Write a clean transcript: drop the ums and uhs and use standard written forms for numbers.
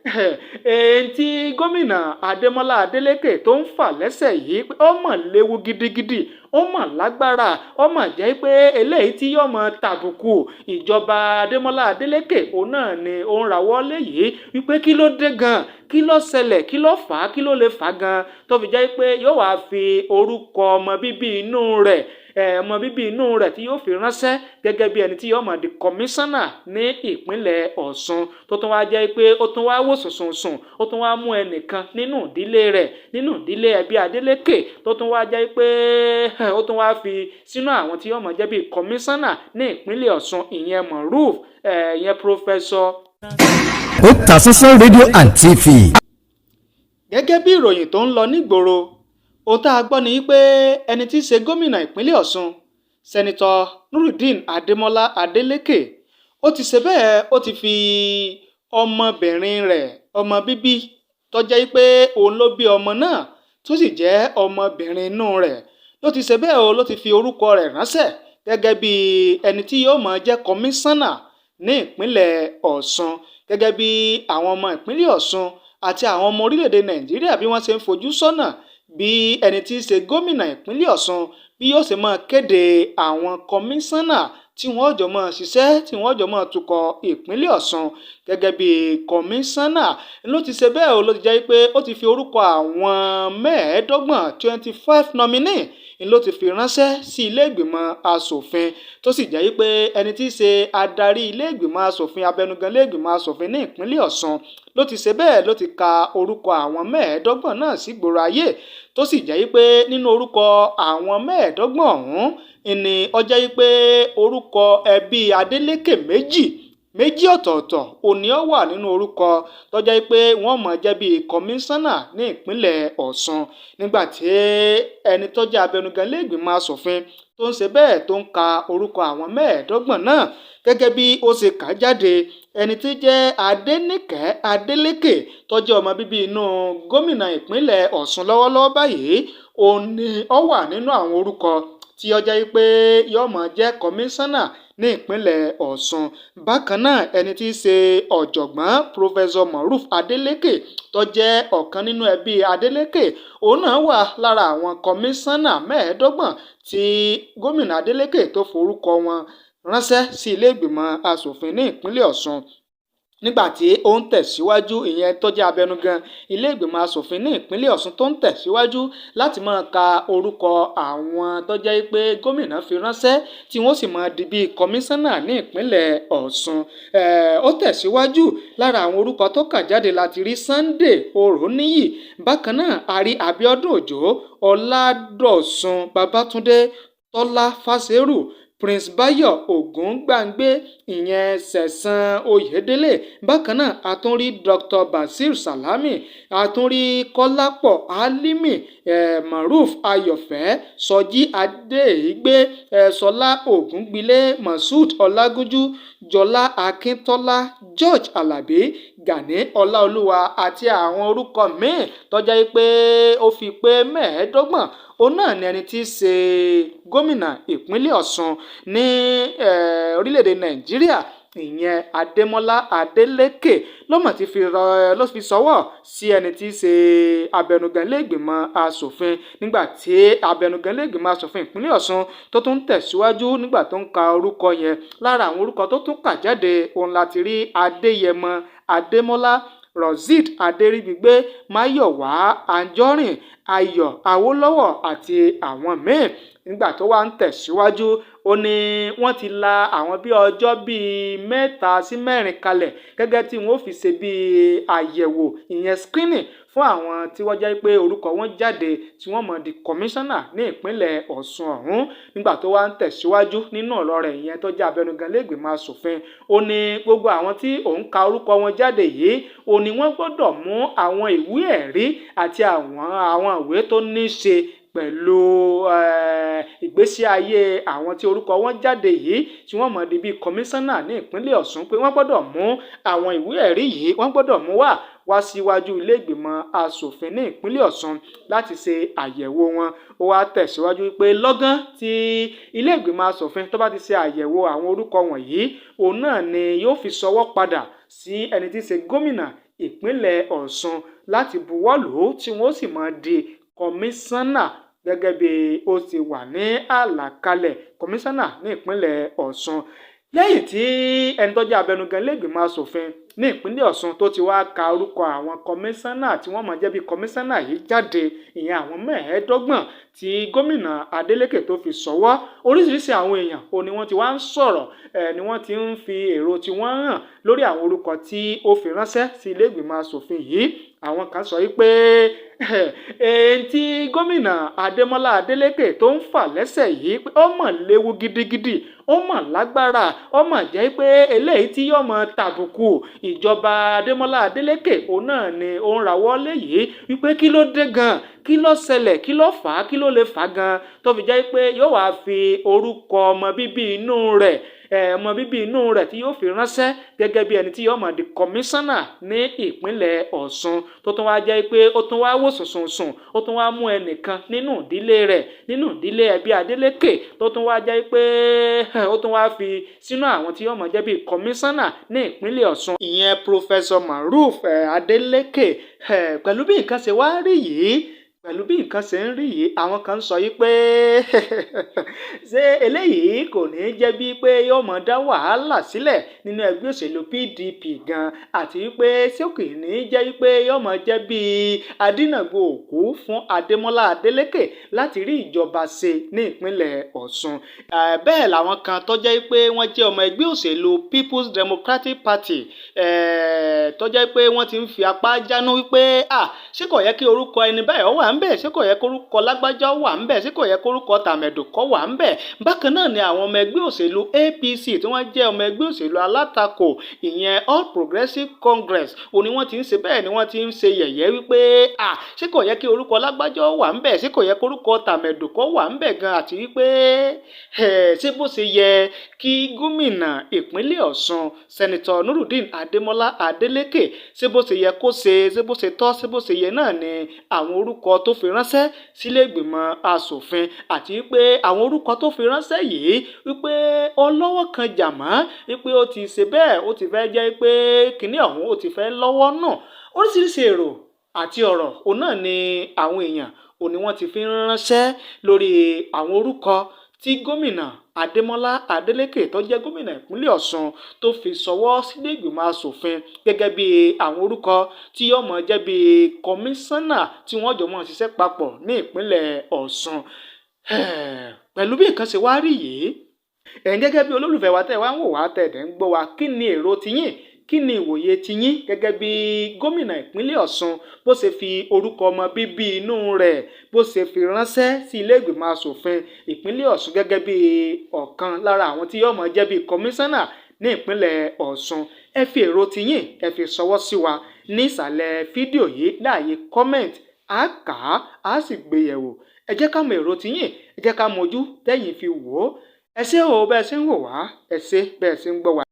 Èyí tí gómìnà Adémọ́lá Adélékè tó ń fà lẹ́sẹ̀ yìí, ó mọ̀ léwu gidigidi, ó mọ̀ lágbára, ó mọ̀ jẹ́ pé eléyìí tí yóò mọ̀ tàbùkù ìjọba Adémọ́lá Adélékè, òun náà ni ó ń rawọ́ lé yìí wípé kí ló dé gan, kí ló ṣẹlẹ̀, kí ló fà á, kí ló lè fà á gan tó fi jẹ́ pé yóò wá fi orúkọ ọmọ bíbí inú rẹ̀, ọmọ bíbí inú rẹ̀ tí yóò fi ránṣẹ́ gẹ́gẹ́ bí ẹni tí yóò máa di kọmíṣánná ní ìpínlẹ̀ Ọ̀ṣun, tó tún wá jẹ́ pé ó tún wá wò sùnsùnsùn, ó tún wá mú ẹnìkan nínú ìdílé rẹ̀, nínú ìdílé ẹbí Adélékè, tó tún wá jẹ́ pé ó tún wá fi sínú àwọn tí yóò máa jẹ́ bí kọmíṣánná ní ìpínlẹ̀ Ọ̀ṣun, ìyẹn Moruf, ìyẹn Professor. Otasansan Radio and TV. Gẹ́gẹ́ bí ìròyìn tó ń lọ nígboro, ohun tá a gbọ́ ni pé ẹni tí í ṣe gómìnà ìpínlẹ̀ Ọ̀ṣun, Senator Nurudeen Adémọ́lá Adélékè, ó ti ṣe bẹ́ẹ̀, ó ti fi ọmọbìnrin rẹ̀, ọmọ bíbí tó jẹ́ pé òun ló bí ọmọ náà, tó sì jẹ́ ọmọbìnrin inú rẹ̀, ló ti ṣe bẹ́ẹ̀ o, ló ti fi orúkọ rẹ̀ ránṣẹ́ gẹ́gẹ́ bí ẹni tí yóò máa jẹ́ kọmíṣánná ní ìpínlẹ̀ Ọ̀ṣun. Gẹ́gẹ́ bí àwọn ọmọ ìpínlẹ̀ Ọ̀ṣun àti àwọn ọmọ orílẹ̀-èdè Nàìjíríà bí wọ́n ṣe ń fojú sọ́nà bí ẹni tí í ṣe gómìnà ìpínlẹ̀ Ọ̀ṣun bí yóò ṣe máa kéde àwọn kọmíṣánná tí wọ́n jọ máa ṣiṣẹ́, tí wọ́n jọ máa tukọ̀ ìpínlẹ̀ Ọ̀ṣun gẹ́gẹ́ bí kọmíṣánná, ló ti ṣe bẹ́ẹ̀ o, ló ti jẹ́ pé ó ti fi orúkọ àwọn 25, 25 nominee ló ti fi ránṣẹ́ sí ilé ìgbìmọ̀ asòfin, tó sì jẹ́ pé ẹni tí í ṣe adarí ilé ìgbìmọ̀ asòfin, abẹnugan ilé ìgbìmọ̀ asòfin ní ìpínlẹ̀ Ọ̀ṣun, ló ti ṣe bẹ́ẹ̀, ló ti ka orúkọ àwọn 25 náà sígboro ayé, tó sì jẹ́ pé nínú orúkọ àwọn 25 ọ̀hún ni ó jẹ́ pé orúkọ ẹbí Adeleke méjì méjì ọ̀tọ̀ọ̀tọ̀ òní ó wà nínú orúkọ tó jẹ́ pé wọ́n máa jẹ́ bíi kọmíṣánná ní ìpínlẹ̀ Ọ̀ṣun. Nígbà tí ẹni tó jẹ́ abẹnugan ilé ìgbìmọ̀ asòfin tó ń ṣe bẹ́ẹ̀, tó ń ka orúkọ àwọn 25 náà, gẹ́gẹ́ bí ó ṣe kà jáde, ẹni tí jẹ́ Adéníkẹ́ Adélékè, tó jẹ́ ọmọ bíbí inú gómìnà ìpínlẹ̀ Ọ̀ṣun lọ́wọ́lọ́wọ́ báyìí, òun ni ó wà nínú àwọn orúkọ tí ó jẹ́ pé yóò máa jẹ́ kọmíṣánná ní ìpínlẹ̀ Ọ̀ṣun. Bákan náà, ẹni tí í ṣe ọ̀jọ̀gbọ́n Professor Moruf Adeleke, tó jẹ́ ọ̀kan nínú ẹbí Adeleke, òun náà wà lára àwọn kọmíṣánná 25 tí gómìnà Adeleke tó forúkọ wọn ránṣẹ́ sí ilé ìgbìmọ̀ asòfin ní ìpínlẹ̀ Ọ̀ṣun. Nígbà tí ó ń tẹ̀síwájú, ìyẹn tó jẹ́ abẹnugan ilé ìgbìmọ̀ asòfin ní ìpínlẹ̀ Ọ̀ṣun, tó ń tẹ̀síwájú láti máa ka orúkọ àwọn tó jẹ́ pé gómìnà fi ránṣẹ́ tí wọ́n sì máa di bíi kọmíṣánná ní ìpínlẹ̀ Ọ̀ṣun, ó tẹ̀síwájú. Lára àwọn orúkọ tó kà jáde láti rí Sunday Oròníyì. Bákan náà, a rí Abíọ́dún Òjó, Ọládọ̀sùn Babátúndé, Tọ́lá Fásẹ̀rù, Prince Báyọ̀ Ògúngbàngbé, ìyẹn Sẹ̀san Oyèdélé. Bákan náà, a tún rí Dr Bashir Salami, a tún rí Kọ́lápọ̀ Álímì, Moruf Ayọ̀fẹ́, Sọjí Adéìgbé, Ṣọlá Ògúngbílé, Moshood Ọlágúnjú, Jọlá Akíntọ́lá, George Alábí, Gani Ọláolúwa àti àwọn orúkọ míín tó jẹ́ pé ó fi pé 25. Òun náà ni ẹni tí í ṣe gómìnà ìpínlẹ̀ Ọ̀ṣun ní orílẹ̀-èdè Nàìjíríà, ìyẹn Adémọ́lá Adélékè, ló mọ̀ ti fi ló fi sọ́wọ́ sí ẹni tí í ṣe abẹnugan ilé ìgbìmọ̀ asòfin. Nígbà tí abẹnugan ilé ìgbìmọ̀ asòfin ìpínlẹ̀ Ọ̀ṣun tó tún tẹ̀síwájú nígbà tó ń ka orúkọ yẹn, lára àwọn orúkọ tó tún kà jáde, òun láti rí Adéyẹmọ Adémọ́lá, Rasheed Adéríbigbé, Máyọ̀wá Anjọ́rìn, Ayọ̀ Awólọ́wọ̀ àti àwọn míín. Nígbà tó wá ń tẹ̀síwájú, ó ní wọ́n ti la àwọn bíi ọjọ́ bíi 3 sí 4 kalẹ̀ gẹ́gẹ́ tí wọ́n fi ṣe bíi àyẹ̀wò, ìyẹn screening, fún àwọn tí wọ́n jẹ́ pé orúkọ wọn jáde tí wọ́n mọ̀ di kọmíṣánná ní ìpínlẹ̀ Ọ̀ṣun ọ̀hún. Nígbà tó wá ń tẹ̀síwájú nínú ọ̀rọ̀ rẹ̀, ìyẹn tó jẹ́ abẹnugan ilé ìgbìmọ̀ asòfin, ó ní gbogbo àwọn tí òun ka orúkọ wọn jáde yìí, ó ní wọ́n gbọ́dọ̀ mú àwọn ìwé ẹ̀rí àti àwọn ìwé tó ní í ṣe pẹ̀lú ìgbésí ayé àwọn tí orúkọ wọn jáde yìí tí wọ́n mọ̀ di bíi kọmíṣánná ní ìpínlẹ̀ Ọ̀ṣun, pé wọ́n gbọ́dọ̀ mú àwọn ìwé ẹ̀rí yìí, wọ́n gbọ́dọ̀ mú wá wá síwájú ilé ìgbìmọ̀ asòfin ní ìpínlẹ̀ Ọ̀ṣun láti ṣe àyẹ̀wò wọn. Ó wá tẹ̀síwájú pé lọ́gán tí ilé ìgbìmọ̀ asòfin tó bá ti ṣe àyẹ̀wò àwọn orúkọ wọ̀nyí, òun náà ni yóò fi ṣọwọ́ padà sí ẹni tí í ṣe gómìnà ìpínlẹ̀ Ọ̀ṣun láti buwọ́lù ú, tí wọ́n sì máa di kọmíṣánná gẹ́gẹ́ bí ó ti wà ní àlàkalẹ̀ kọmíṣánná ní ìpínlẹ̀ Ọ̀ṣun. Lẹ́yìn tí ẹni tó jẹ́ abẹnugan ilé-ìgbìmọ̀ asòfin ní ìpínlẹ̀ Ọ̀ṣun tó ti wá ka orúkọ àwọn kọmíṣánná tí wọ́n máa jẹ́ bí kọmíṣánná yìí jáde, ìyẹn àwọn 25 tí gómìnà Adeleke tó fi ṣọwọ́, oríṣiríṣi àwọn èèyàn ò ní wọ́n ti wá ń sọ̀rọ̀ ẹ̀ ni wọ́n ti ń fi èrò tí wọ́n hàn lórí àwọn orúkọ tí ó fi ránṣẹ́ sí ilé-ìgbìmọ̀ asòfin yìí. Àwọn kan sọ wípé èyí tí gómìnà Adémọ́lá Adélékè tó ń fà lẹ́sẹ̀ yìí pé ó mọ̀ léwu gidigidi, ó mọ̀ lágbára, ó mọ̀ jẹ́ pé eléyìí tí yóò mọ̀ tàbùkù ìjọba Adémọ́lá Adélékè òun náà ni ó ń rawọ́ lé yìí, wípé kí ló dé gan, kí ló ṣẹlẹ̀, kí ló fà á, kí ló lè fà á gan tó fi jẹ́ pé yóò wá fi orúkọ ọmọ bíbí inú rẹ̀, ọmọ bíbí inú rẹ̀ tí yóò fi ránṣẹ́ gẹ́gẹ́ bí ẹni tí yóò máa di kọmíṣánná ní ìpínlẹ̀ Ọ̀ṣun, tó tún wá jẹ́ pé ó tún wá wò sùnsùnsùn, ó tún wá mú ẹnìkan nínú ìdílé rẹ̀, nínú ìdílé ẹbí Adeleke, tó tún wá jẹ́ pé ó tún wá fi sínú àwọn tí yóò máa jẹ́ bí kọmíṣánná ní ìpínlẹ̀ Ọ̀ṣun, ìyẹn Professor Maruf Adeleke. Pẹ̀lú bí nǹkan ṣe wá rí yìí, pẹ̀lú bí nǹkan ṣe ń rí yìí, àwọn kan ń sọ yìí pé ṣé eléyìí kò ní jẹ́ bíi pé yóò máa dá wàhálà sílẹ̀ nínú ẹgbẹ́ òṣèlú PDP gan, àti wípé ṣé kò ní jẹ́ wípé yóò máa jẹ́ bíi adínàgbò òkú fún Adémọ́lá Adélékè láti rí ìjọba ṣe ní ìpínlẹ̀ Ọ̀ṣun. Bẹ́ẹ̀ làwọn kan tó jẹ́ pé wọ́n jẹ́ ọmọ ẹgbẹ́ òṣèlú People's Democratic Party tó jẹ́ pé wọ́n ti ń fi apá jánu wípé ṣé kò yẹ kí orúkọ ẹni báyìí ó wà ńbẹ̀, ṣé kò yẹ kórúkọ lágbájá wà ńbẹ̀, ṣé kò yẹ kórúkọ tàmẹ̀dò kó wà ńbẹ̀. Bákan náà ni àwọn ọmọ ẹgbẹ́ òṣèlú APC tí wọ́n jẹ́ ọmọ ẹgbẹ́ òṣèlú alátakò, ìyẹn All Progressives Congress, òní wọ́n ti ń ṣe bẹ́ẹ̀ ni wọ́n ti ń ṣe yẹ̀yẹ́ wípé ṣé kò yẹ kí orúkọ lágbájá wà ńbẹ̀, ṣé kò yẹ kórúkọ tàmẹ̀dò kó wà ńbẹ̀ gan, àti wípé ṣé bó ṣe yẹ kí gómìnà ìpínlẹ̀ Ọ̀ṣun Sẹ́nitọ̀ Nurudeen Adémọ́lá Adélékè, ṣé bó ṣe yẹ kó ṣe, ṣé bó ṣe tọ́, ṣé bó ṣe yẹ náà ni àwọn orúkọ tó fi ránṣẹ́ sílé ìgbìmọ̀ asòfin, àti wípé àwọn orúkọ tó fi ránṣẹ́ yìí wípé ọlọ́wọ́ kan jàmọ́, wípé ó ti ṣe bẹ́ẹ̀, ó ti fẹ́ jẹ́ pé kinní ọ̀hún ó ti fẹ́ lọ́wọ́ náà. Oríṣiríṣi èrò àti ọ̀rọ̀ òun náà ni àwọn èèyàn òun ni wọ́n ti fi ránṣẹ́ lórí àwọn orúkọ tí gómìnà Adémọ́lá Adélékè tó jẹ́ gómìnà ìpínlẹ̀ Ọ̀ṣun tó fi ṣọwọ́ sílé ìgbìmọ̀ asòfin gẹ́gẹ́ bí àwọn orúkọ tí yóò máa jẹ́ bí kọmíṣánná tí wọ́n jọ máa ṣiṣẹ́ papọ̀ ní ìpínlẹ̀ Ọ̀ṣun. Pẹ̀lú bí nǹkan ṣe wá rí yìí, ẹ̀yin gẹ́gẹ́ bí olólùfẹ́ wa tẹ́ wá ń wò wá, tẹ́ ẹ̀ ń gbọ́ wa, kí ni èrò tiyín, kí ni ìwòye tiyín gẹ́gẹ́ bí gómìnà ìpínlẹ̀ Ọ̀ṣun bó ṣe fi orúkọ ọmọ bíbí inú rẹ̀ bó ṣe fi ránṣẹ́ sí ilé ìgbìmọ̀ asòfin ìpínlẹ̀ Ọ̀ṣun gẹ́gẹ́ bí ọ̀kan lára àwọn tí yóò máa jẹ́ bí kọmíṣánná ní ìpínlẹ̀ Ọ̀ṣun? Ẹ fi èrò tiyín, ẹ fi ṣọwọ́ sí wa ní ìsàlẹ̀ fídíò yìí láàyè comment, á kà á, á sì gbé yẹ̀wò. Ẹ jẹ́ ká mọ èrò tiyín, ẹ jẹ́ ká mọ ojú tẹ́yin fi wò ó. Ẹ ṣé o bẹ́ẹ̀ ṣe ń wò wá, ẹ ṣé bẹ́ẹ̀ ṣe ń gbọ́ wa.